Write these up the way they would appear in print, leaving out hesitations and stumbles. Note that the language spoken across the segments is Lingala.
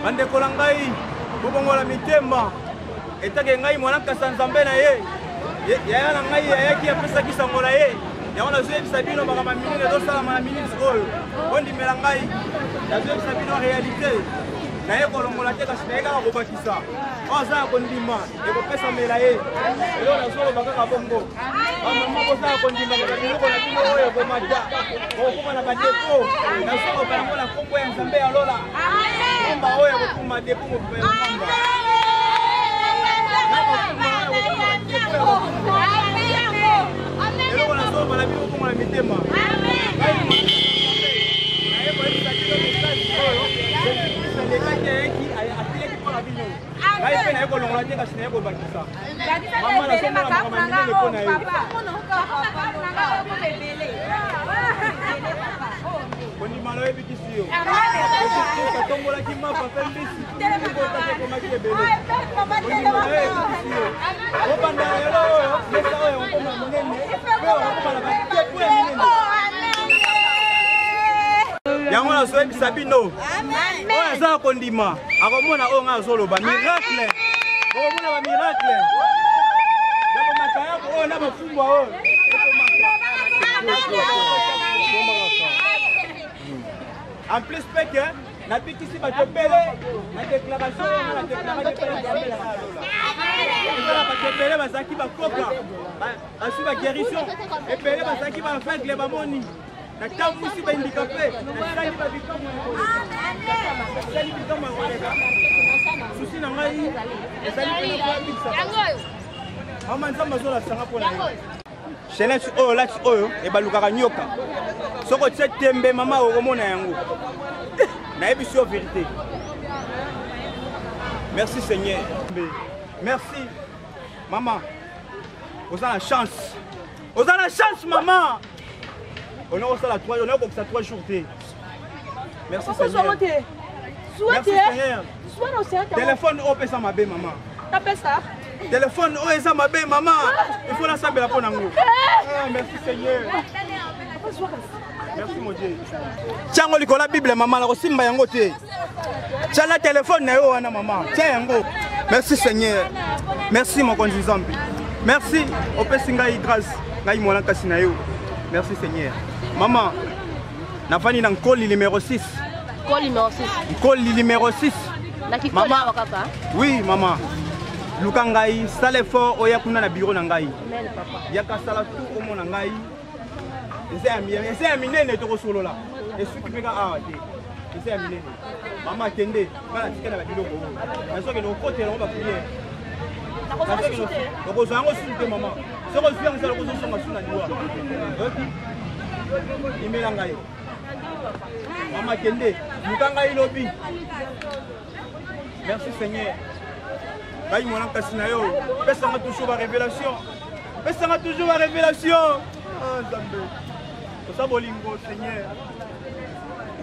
Bandeko na ngai, bobongola mitema. Etake ngai mwana nkasa Nzambe na ye. Yaya na ngai ayaki apesaki sango na ye. Yango nazoyebisa bino makambo ya minene ezosalama na minute oyo. Bondimela ngai, nazoyebisa bino realite. Naye kolongola te kasi naye kaka kobakisa. Oyo aza ya kondima ekopesamela ye. Eloko nazoloba kaka bongo. Bamama boza ya kondima na biloko na bino oyo ekomata. Bokokoma na badepo. Nazoloba yango na nkombo ya Nzambe ya lola. Ngomba oyo ekokoma depo mobimba ya ngomba. Eloko nazoloba na bino bobongola mitema. Naye koyebisa bino message oyo Jésus Christ alekaki ayaki ateleki mpo na bino. Ngai mpe naye kolongola te kasi naye kobakisa. Mama nazomona makambo ya minene mpo na yo. Kondima na yo ebikisi yo. Yesu Kristo atombolaki mapa mpe mbisi libotaki ekomaki ebele. Kondima na yo ebikisi yo. Obanda lelo oyo mesa oyo ekokoma monene mpe okokoma na batepo ya minene. Yango nazoyebisa bino oyo aza na kondima akomona oyo ngai azoloba miracle okomona bamiracle ya komata yako oyo na bafumbwa oyo en plus mpe ke nabikisi bato ebele na déclaration oyo na déclaraki mpe na nzambe na lola eza na bato ebele bazalaki bakoka bazwi baguérison ebele bazalaki baaveugle bamoni natambwisi bahandikape nasali babikamwa ya koleka nasali bikamwa ya koleka susi na ngai ezali mpena mpo abikisa mama nzambe azolakisa nga mpo na ye chenete oyo olati oyo ebalukaka nyoka soki otie tembe mama okomona yango nayebisi yo verité merci seigneur merci mama oza na chance oza na chance mama ona kosala 3 ona kokisa 3 jours te merci seigneur merci seigneur telefone oyo opesa mabe mama tapesa telefone oyo eza mabe mama il faut nasambela mpo nango ah, merci seigneur merci mon dieu tiango likolo ya bible mama nakosimba yango te tia na telefone na yo wana mama tia yango merci seigneur merci mokonzi nzambe merci opesi ngai grâce ngai mwana kasi na yo merci seigneur mama nafandi na nkoli numero 6 nkoli numero 6 nkoli numero 6 mama kaka oui mama luka ngai sala effort oya kuna na bureau na ngai yaka sala tout omona ngai eza ya minene tokosolola esuki mpe kaka awa te eza ya minene mama kende nga natika na babiloko oyo nazokende kokotela yango bapriere okozwa yango susu te mama soki ozwi yango sala okozosonga su na liwa oyoki imela ngai mama kende luka ngai lobi merci seigneur ngai mwana nkasi na yo pesanga toujours barévélation pesanga toujours barévélation ah, nzambe osa bolingo seigneur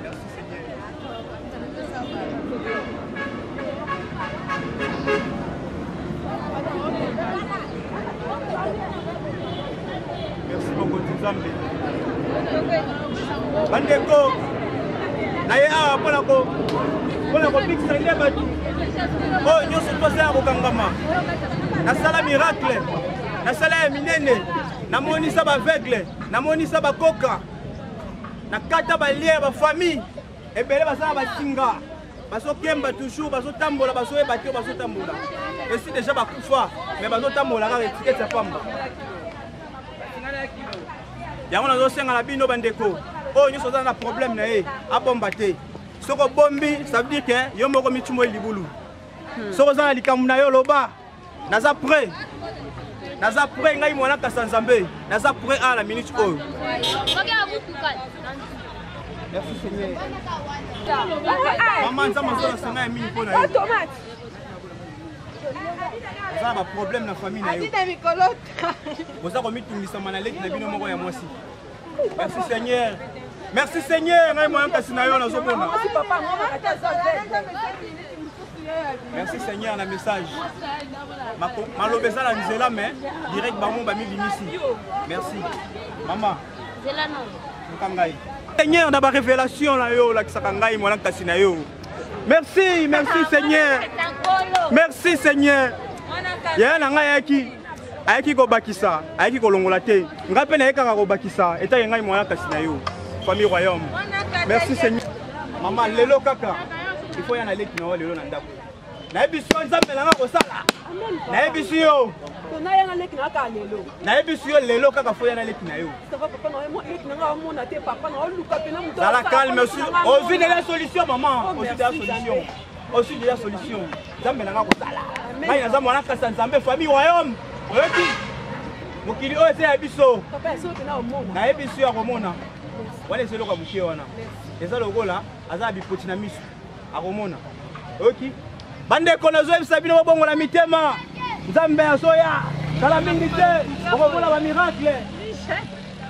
merci seigneur merci mokonzi nzambe bandeko na ye awa mpona kobikisa nde bato oyo nyonso toza ya kokangama nasala miracle nasala ya minene namonisa baaveugle namonisa bakoka nakata balie ya bafamille ebele baza na basinga bazokemba toujours bazotambola bazoyeba te bazotambola esi deja bakufa me bazotambola kaka etiketi ya pamba yango nazosenga na bino bandeko oyo nyonso aza na problème na ye abomba te soki obombi ça veut dire ke yo moko mitumoi libulu hmm. soki oza na likambo na yo loba naza prêt naza prêt ngai mwana kasa nzambe naza prêt a na minute oyo merci seigneur mama nzambe azolakisa ngai ya mingi mpo na yo oza na baproblème na famille na yo boza komitungisama na leki na bino moko ya mwasi merci seigneur merci seigneur ngai mwana kasi na yo nazomona merci seigneur na message maloba eza na nzela mais direct bango bamibimisi merci mama luka ngai seigneur na barévélation na yo olakisaka ngai mwana kasi na yo. Merci, merci Seigneur. Merci Seigneur. Yaya na ngai ayaki ayaki kobakisa, ayaki kolongola te. Ngai mpe naye kaka kobakisa, etaki ngai mwana kasi na yo. Famille Royaume. Merci Seigneur. Mama lelo kaka il faut ya na leki na yo lelo na ndako. Nayebisi yo Nzambe na ngai kosala. Nayebisi yo. Nayebisi yo lelo kaka fo ya na leki na yo. Zala calme ozwi deja solution maman, ozwi deja solution. Ozwi deja solution. Nzambe na ngai kosala. Ngai naza mwana kasa Nzambe famille royaume. Oyoki? Mokili oyo eza ya biso. Nayebisi yo akomona. Wana eza eloko ya moke wana. Eza lokola aza na bipoti na miso. Akomona. Oyoki? Bandeko nazoyebisa bino bobongola mitema. Nzambe azoya. Kala mingi te okomona ba miracle.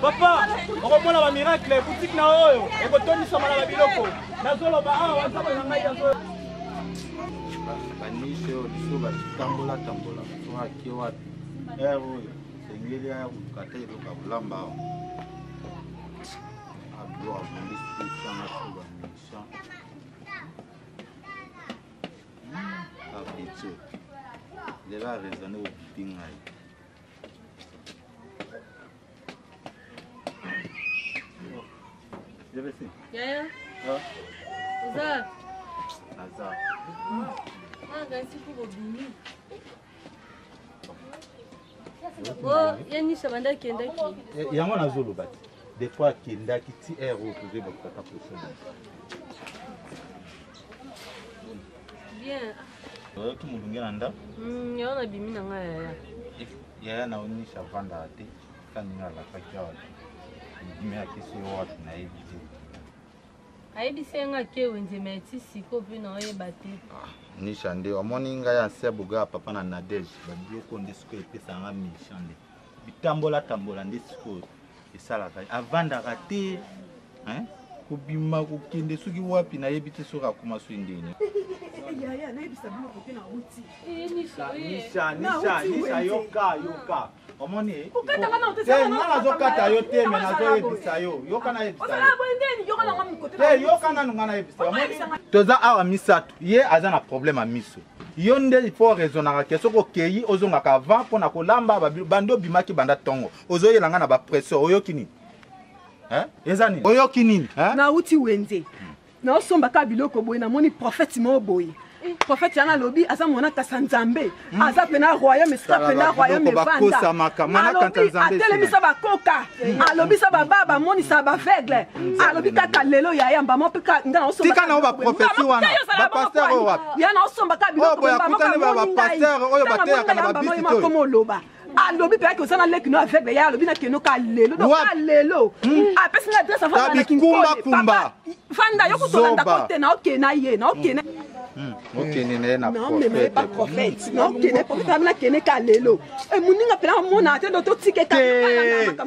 Papa, okomona ba miracle boutique na oyo ekotondisama na babiloko. Nazoloba awa Nzambe na ngai azoya. Banishe oyo biso batambola tambola soki ake wapi ere oyo esengeli aya koluka ata eloko ya kolamba awa abiloko abongisi etanga so bamisa Apetio. Lelo a raisonne obibi ngai. Jebesi. Yaya. Ah. Oza. Aza. Ah, kasi ko bobimi. Oh, ye nisha banda akendaki. Eh, yango nazoloba te. Des fois akendaki ti heure oyo tozoyeba kokata position. Bien. Oyoki molunge na ndako? Mm, yango nabimi na ngai yaya. Yaya na yo nisha avandaka te. Ka ndenge alakaki awa. Ndimi akisi yo wapi nayebi te. Ayebisi ye nga ake wenze mais ti siko pe na oyeba te. Ah, Nisha nde omoni ngai ancien boga ya papa na Nadège ba biloko nde sikoyo epesaka nga méchant nde bitambola tambola nde sikoyo esalaka avandaka te hein? Kobima kokende soki wapi nayebi te soki akoma soki ndeni. Yaya nayebisa bino kote na wuti. Nisha, Nisha, Nisha, yoka, yoka. Omoni? Kokata nga na te, nga nazokata yo te, me nazoyebisa yo. Yoka nayebisa yo. Te, yoka nanu nga nayebisa yo. Omoni? Toza awa misato, ye aza na problème ya miso. Yo nde il faut raisonnaka ke soki okei ozongaka avant mpo na kolamba banda obimaki banda ntongo ozoyela nga na bapression oyoki nini? Hein? Eza nini? Oyoki nini? Hein? Nauti wenze. Naosomba kaka biloko boye namoni prophète moko boye. Prophète yana alobi aza mwana kasa Nzambe. Aza pena royaume esika pena royaume evanda. Alobi atelemisa bakoka. Alobisa baba bamonisa baveugle. Alobi kaka lelo yaya mbama mpe ka nga naosomba. Tika na ba prophétie wana. Ba pasteur oyo wapi? Ya naosomba kaka biloko boye. Mbama moko amoni ngai. Ba pasteur oyo bateyaka na ba bisi to. Akoma oloba. Alobi mpe ake oza na leki no aveugle ya alobi na keno ka lelo donc ka lelo apesi nga adresse avanda na Kinkole papa fanda yo kutolanda ko te na okende na ye na okende okende na ye na naomema ye pa prophète naokende prophète abi nakende ka lelo moninga mpena amona te do totike te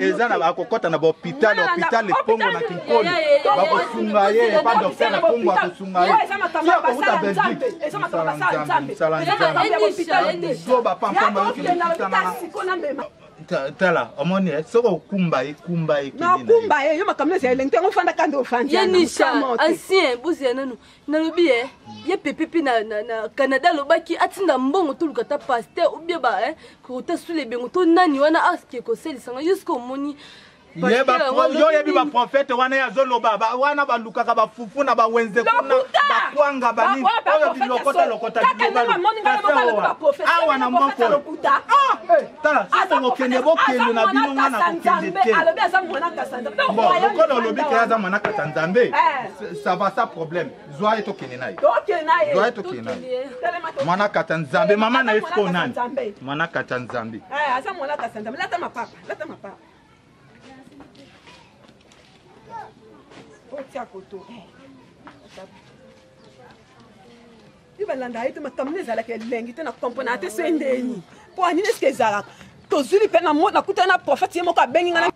eza na akokɔta na bahôpital hôpital epongo na Kinkole bakosunga ye epa docteur epongo akosunga ye ti akowuta Belgique eza makambo basala Nzambe zoba pampamba yoki lokuta na tala omoni soki okumba ye kumba ye nakumba ye yo makambo eza elengi te yango ofanda kanda ofandi ye nisha ancien bozela nanu nalobi ye ye pepe mpe na Canada alobaki atinda mbongo toluka ta pasteur ou bien ba kota sula ebengo to nani wana aske koselisanga jusqu'au omoni Yo oyebi baprofete wana ye azoloba wana balukaka bafufu na bawenze kuna bakwanga banini oyo bilokota lokota awa na moko tala soki bokende bokende na bino nga na kokende te bon lokola olobi ke aza mwana kata Nzambe ça va ça problème zwa ye tokende na ye zwa ye tokende na ye mwana kata Nzambe mama na ye sikoyo nani mwana kata Nzambe aza mwana kata Nzambe lata mapapa lata mapapa otia koto yo balanda ye te makambo nde ezalaka elengi te na comprendre te so endeni mpo anini eske ezalaka tozwili mpe nakutana na prophète ye moko abengi nga na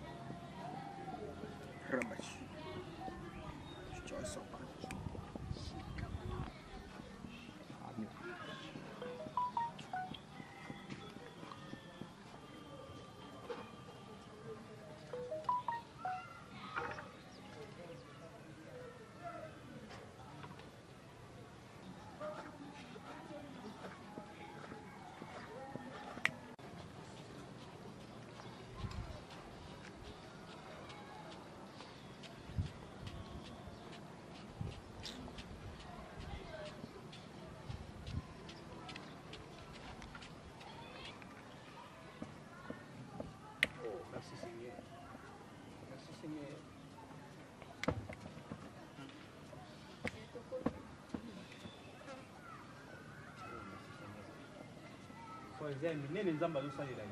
Eza ya minene Nzambe azosalela yo.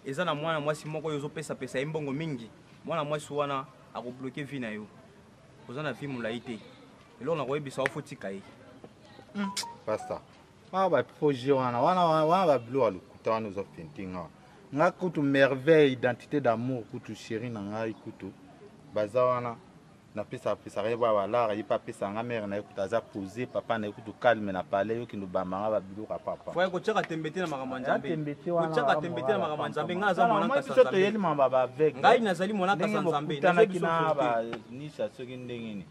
Eza na mwana mwasi moko oyo ozopesapesa ye mbongo mingi. Mwana mwasi wana akobloke vie na yo. Oza na vie molai te. Eloko nakoyebisa yo fo tika ye. Pasta, wana ba projet wana wana wana ba biloko ya lokuta wana oza fente nga. Nga kutu merveille identité d'amour kutu chérie na ngai kutu baza wana napesaka pesaka ye bwa balara ye mpe apesaka nga mare na ye kutu aza pose papa na ye kutu calme na palais yo kende obamba nga babiloko ya papa. Foye kotiaka tembe te na makambo ya Nzambe. Tembe te wana Kotiaka tembe te na makambo ya Nzambe. Ngai naza mwana nkasa biso toyeli Nzambe. mama ba aveugle. Ngai nazali mwana nkasa Ndenge Nzambe. bokutanaki Nazoyebi biso na verite. ba nisha soki ndenge nini.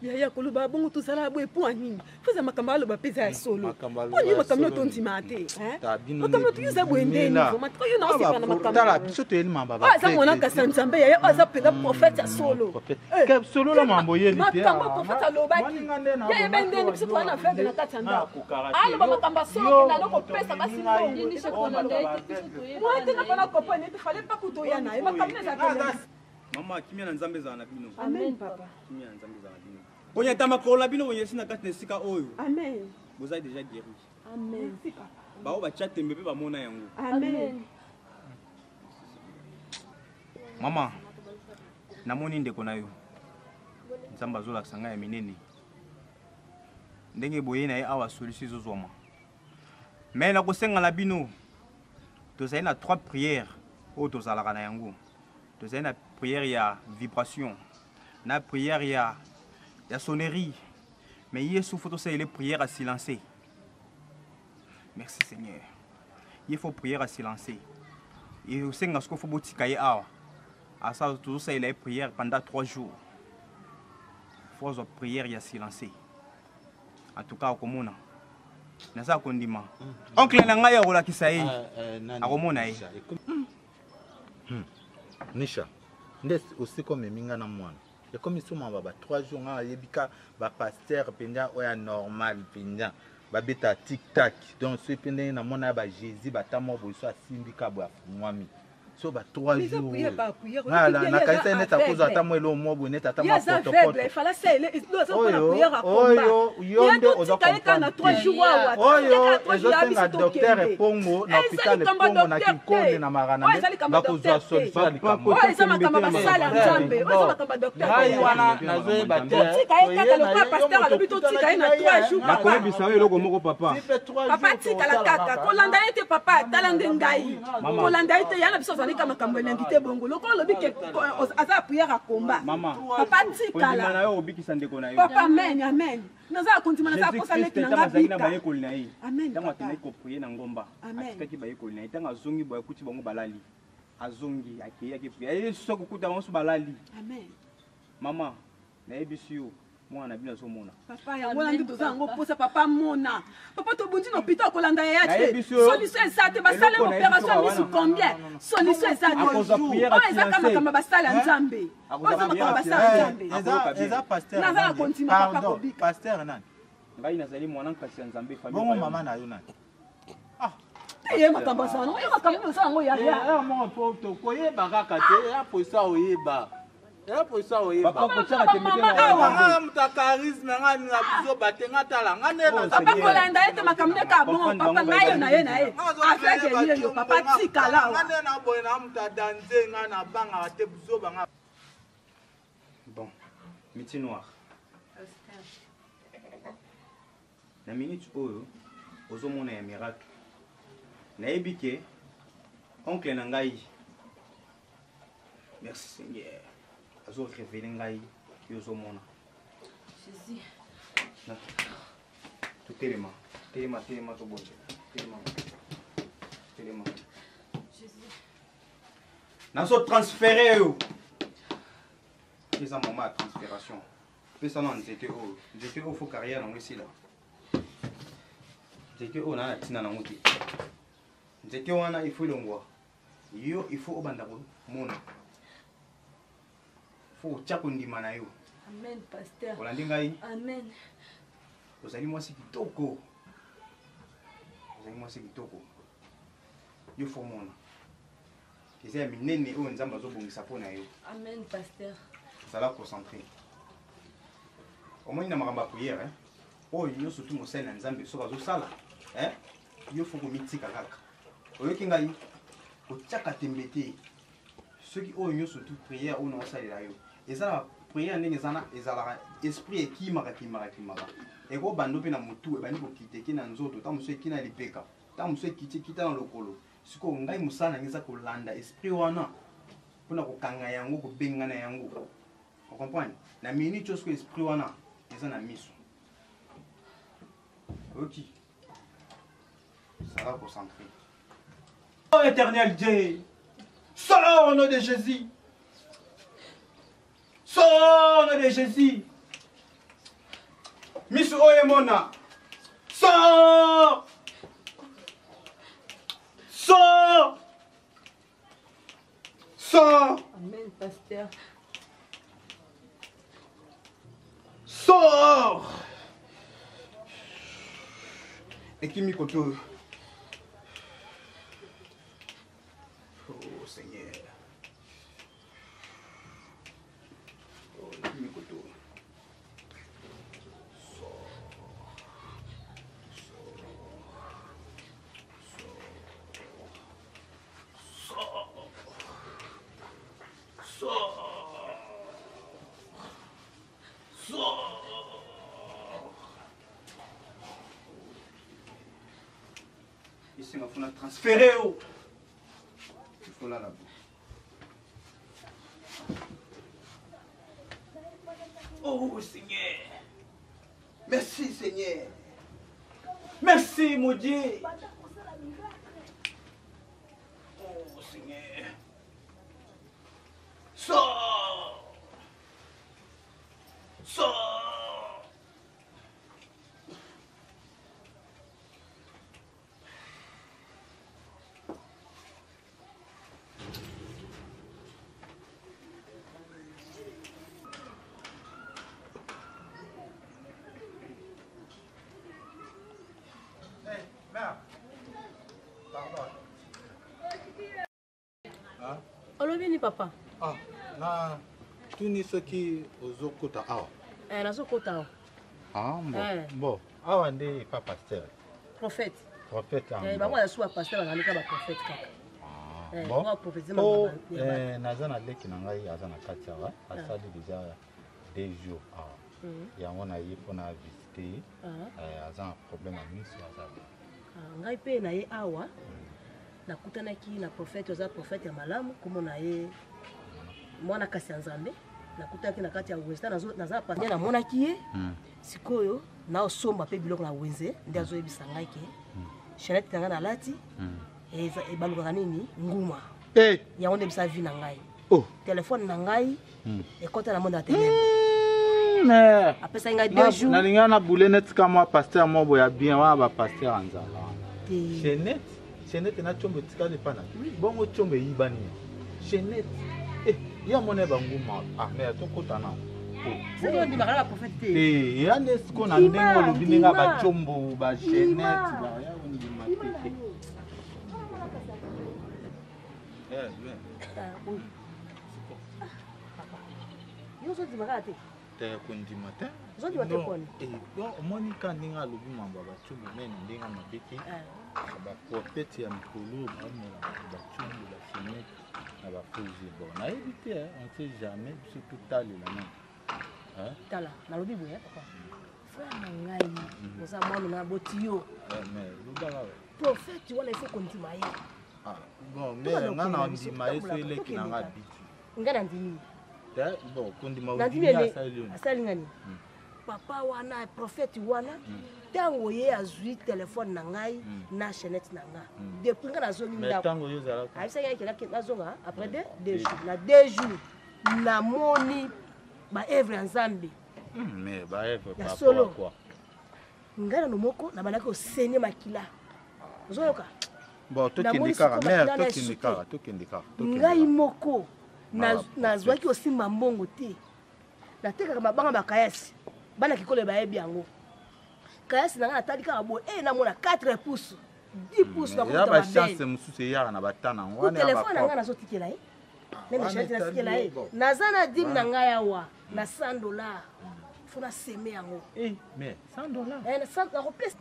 Yaya koloba bongo tozala boye mpo ya nini? Foza makambo aloba mpe eza ya solo. Makambo Mpo nini aloba ya makambo solo tondima te? Hein? Ta bino Makambo nde toyoza boye ndeni bimela. vraiment. Oyo na osepela na makambo. Tala biso toyeli mama ba Oyo aza mwana nkasa Nzambe yaya, oyo aza mpenza prophète ya solo. Prophète. Eh, Ke solo la mambo yeli te. makambo prophète alobaki. Moninga nde na Yaya be ndeni biso toza na aveugle na kati ya ndako. Aloba makambo ya solo kenda na kopesa basi mbongo. Nisha kolanda ye te biso toyeba. Moi te na mpona comprendre ete fallait pas kutoya na ye makambo eza tele. Mama, kimia na Nzambe ezala na bino. Amen papa. Kimia na Nzambe ezala na bino. Konyata makolo na bino boye esi na kati na esika oyo. Amen. Boza déjà guéri. Amen. Merci papa. Bao batia tembe mpe bamona yango. Amen. Mama, namoni ndeko na yo. Nzambe azolakisa ngai ya minene. Ndenge boye na ye awa solution ezozwama. Mais nakosenga na bino tozali na trois prières oyo tozalaka na yango. Tozali na prière ya vibration, na prière ya ya sonnerie. Mais Yesu faut tosalela prière à silencer. Merci Seigneur. Il faut prière à silencer. Et osenga siko faut botika ye awa. Asa tozosalela ye prière pendant 3 jours. Faut azwa prière ya silencer. En tout cas okomona. Naza kondima. Oncle na ngai akolakisa ye. Akomona ye. Nisha, nde osika omemi nga na mwana ekomi so mama ba 3 jours nga nayebi ka ba pasteur mpenza oyo ya normal mpenza babeta tic tac donc soki mpe ndenge namona ya ba jésus bata moko boye so asimbi ka boye afungwami so ba 3 Mais eza jours prière par prière. Nga Oyoki bien, nakanisa ye aza neti akozwa ata aveugle. mwa eloko moko boye neti ata Ye mwa aza aveugle, potopoto il fallait ça, il est aza mpona Oyo, prière ya combat. oyo, yo Ye nde oza totika ye kaka na comprendre 3 te. jours awa. oyo Totika kaka 3 jours awa, ezosenga biso docteur tokende. epongo na Eza hôpital likambo ya epongo na docteur te. kinkonde na marana Oyo nde eza likambo ya bakozwa docteur te. solution ya likambo Oyo eza makambo ya basala ya Nzambe. Oyo eza makambo ya docteur ngai te. wana nazoyeba te Totika ye kaka lokola pasteur alobi totika ye na 3 jours papa. Nakoyebisa yo eloko moko papa. Papa tikala kaka kolanda ye te papa tala nde ngai kolanda ye te ya na biso azali ka makambo elengi te bongo lokola olobi ke aza ya prière ya combat Mama, papa kondima na tikala yo obikisa ndeko na yo. papa amen amen naza ya kondima naza ya Jésus posa Christ leki na ntango nga azalaki na bika bayekoli na ye Amen, ntango papa. akendaki koprie na ngomba Amen. atikaki bayekoli na ye ntango azongi boye akuti bango balali azongi akei akeprie aye soki kokuta bango so balali amen mama nayebisi yo mwana na bino azomona papa yango wana nde toza yango mposa papa mona papa tobundi na hôpital kolanda yaya te Nayebi yo. solution eza te basala Eloko nayebi opération ya yo misu wana. combien solution eza te Akozwa prière oyo eza ka fiancée. makambo ya basala ya nzambe oyo eza makambo ya basala ya nzambe Akoyoka bien. eza pasteur Naza na nani? kondima, papa Pardon, kobika. pasteur nani ngai nazali mwana nkasi ya nzambe famille bongo royaume. mama na yo nani te ye makambo asala yango ye makambo nini osala yango yaya koyeba kaka te ya posa oyeba ya posa oyeba Papa kotiaka tembe te na Mama, awa. makambo ya Nzambe. nga moto ya charisme nga na bizoba te nga tala nga nde Oh, naza- papa kolanda ye te makambo nde kaka bongo Comprendre papa bango ngai yo na ye na ye Nga nazo aveugle créer ye yo bato, papa nga- tikala nga awa nde na boye na moto ya danze nga nabangaka te buzoba nga bon miti noir na minute oyo ozomona ya miracle nayebi ke oncle na ngai merci seigneur azorevele ngai yo ozomona Jésus. Na- totelema telema telema tobondela telema telema Jésus. nazotransfere yo eza moment ya transfération pesa na nzete oyo nzete oyo fo carrière nango esila nzete oyo naa na ntina nango te nzete wana il faut elongwa yo il faut obanda komona fo otya kondima na yo Amen, pasteur. olandi ngai Amen. ozali mwasi kitoko ozali mwasi kitoko yo fo mona eza ya minene oyo nzambe azobongisa mpo na yo Amen, pasteur. zala concentré omoni na makambo ya priere oyo nyonso tu mosali na nzambe soki azosala eh, yo fo komitika kaka Oyoki ngai? Kotiaka tembe te. Soki oyo nyonso tu prière oyo naosalela yo eza na prière ndenge eza na ezalaka esprit ekimaka kimaka kimaka ekobanda mpe na motu ebandi kokita eke na nzoto ntango mosusu eki na lipeka ntango mosusu ekiti ekita na lokolo sikoyo ngai mosala na ngai eza kolanda esprit wana mpona kokanga yango kobengana yango ocomprendre na minute oyo sikoyo esprit wana eza na miso oyoki zala concentré Oh éternel Dieu, sors au nom de Jésus. Sors au nom de Jésus. Misu oyo emona. Sors. Sors. Sors. Amen, pasteur. Sors. Ekimi kote oyo. Oh Seigneur. Oh, ekimi kote oyo. Esenga fona transfere yo. Il faut lala bo. Oh Seigneur. Merci Seigneur. Merci mon Dieu. Oh Seigneur. Sors. Sors. olobi ni papa ah, na tuni soki ozokota awa eh, nazokota awa ah, bon. Eh. bon awa nde epa pasteur prophète prophète eh, bango ya suwa pasteur bazali kaka baprophète kaka ah, eh, bon. prophétise po eh, naza na leki na ngai aza na kati awa ah. asali déjà deux jours awa mm. yango na ye mpona visite ye ah. eh, aza na problème ya miso aza ah, ngai mpe na ye awa mm. nakutanaki na prophète oza prophète ya malamu kombo na ye mwana kasi ya nzambe nakutanaki na kati ya wenze naza pa namonaki ye hmm. sikoyo naosomba mpe biloko na wenze nde azoyebisa ngai ke hmm. chainete na ngai nalati hmm. ebalukaka nini nguma eh. yango nde ebisa vi na ngai oh. telefone na ngai ekɔta na monde ya ténèbre apesaki ngai deux jours nalingai na boule neti ka mwa pasteur moko boya bien wana bapasteur ya nzala chainete chainete na combo etikali epa na bongo combo eyiba nini chainete eh, ye amona ye banguma ah mais tokota na ondimaka na baprofete te te eya nde siko na ndenge olobi ndenge ya bacombo bachainete ya ondima te yo ozondima kaka te te kondima te ozondima te poni eh, omoni ka ndenge alobi mambo ya bacumbu me na ndenge mabe te eh. baprofete ya mikolo baomela bato bacumbu bachenete na bafozi bon nayebi te eh, on sait jamais biso totalela nano tala nalobi boye papa frère na ngai mhm. oza mwana na boti yo prophète wana il faut kondima ye ah, bon mais nga na ndima ye so eleki na nga bitu nga na ndimi bon kondima nandimi asali nga nini hmm. papa wana prophète wana ntango hmm. ye azwi telefone na ngai hmm. na chainette na nga depuis nga nazongi ndako ayebisaki ayekela nazonga après deux jours na deux jours namoni baevre ya nzambe Mais ba Eve ya par solo rapport à quoi ngai nano moko nabandaki kosenie makila ozoyoka Bon, tokende Namoni kaka, sikoyo mère, makila na tokende esuke. kaka, tokende kaka. tokende ngai kaka. moko Ah, nazwaki kosimba mbongo te natekaka mabanga makayasi bana kikolo bayebi yango kayasi na ngai natali kaka boye e namona 4 pouces 10 pouces Ya nakokuta ba chance mabele mosusu eyaka na ba temps na yango. ku Wana ya ba telefone na ngai propre. nazotikela ye meme wana chaine natikela etali ye yo, bon. naza na dime na ngai awa na 100 dollar fo naseme yango Eh, mais 100 dollars. Eh, na 100 nakopesa.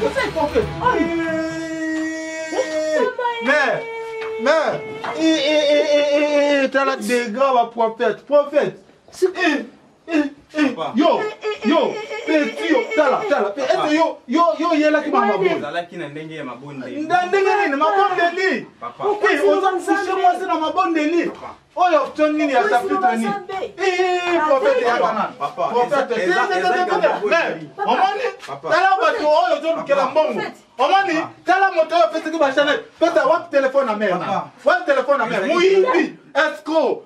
Prophète. Mais, mais, tala dégâts ba prophète, prophète. Yo, yo, petit yo, tala, tala. Ese yo, yo, yo yelaki mama boye. Ozalaki na ndenge ya mabondeli. Na ndenge nini mabondeli? Oza kushe mwasi na mabondeli. Oyo option nini ya chapitre nini? Prophète yaka nani? Prophète, omoni tala bato oyo ozolukela mbongo. Omoni tala moto oyo opesaki ba Chanel. Pesa wapi telefone na mère na? Wapi telefone na mère? Moyibi, escroc.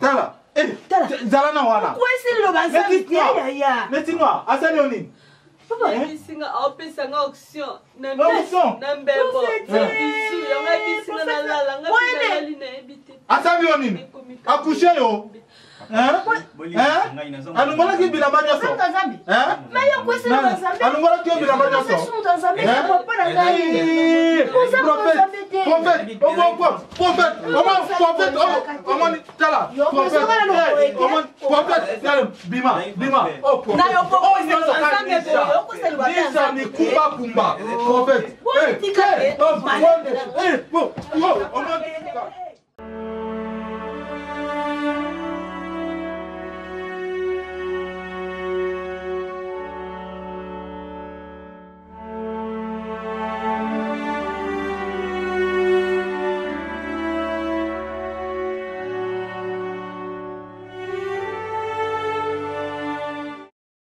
Tala. Zala na wana. Métis noir, asali yo nini? Abisinga aopesanga auction na mbebo bisu yango abisinga nalala nga nalali nayebi te. Asali yo nini? Akushe yo. Alongolaki bilamba nyonso. Alongolaki yo bilamba nyonso. Prophète, prophète, prophète, omoni tala, prophète, prophète, tala, bima, bima, oh prophète, oh nyonso kaka nisa mikumba kumba, prophète,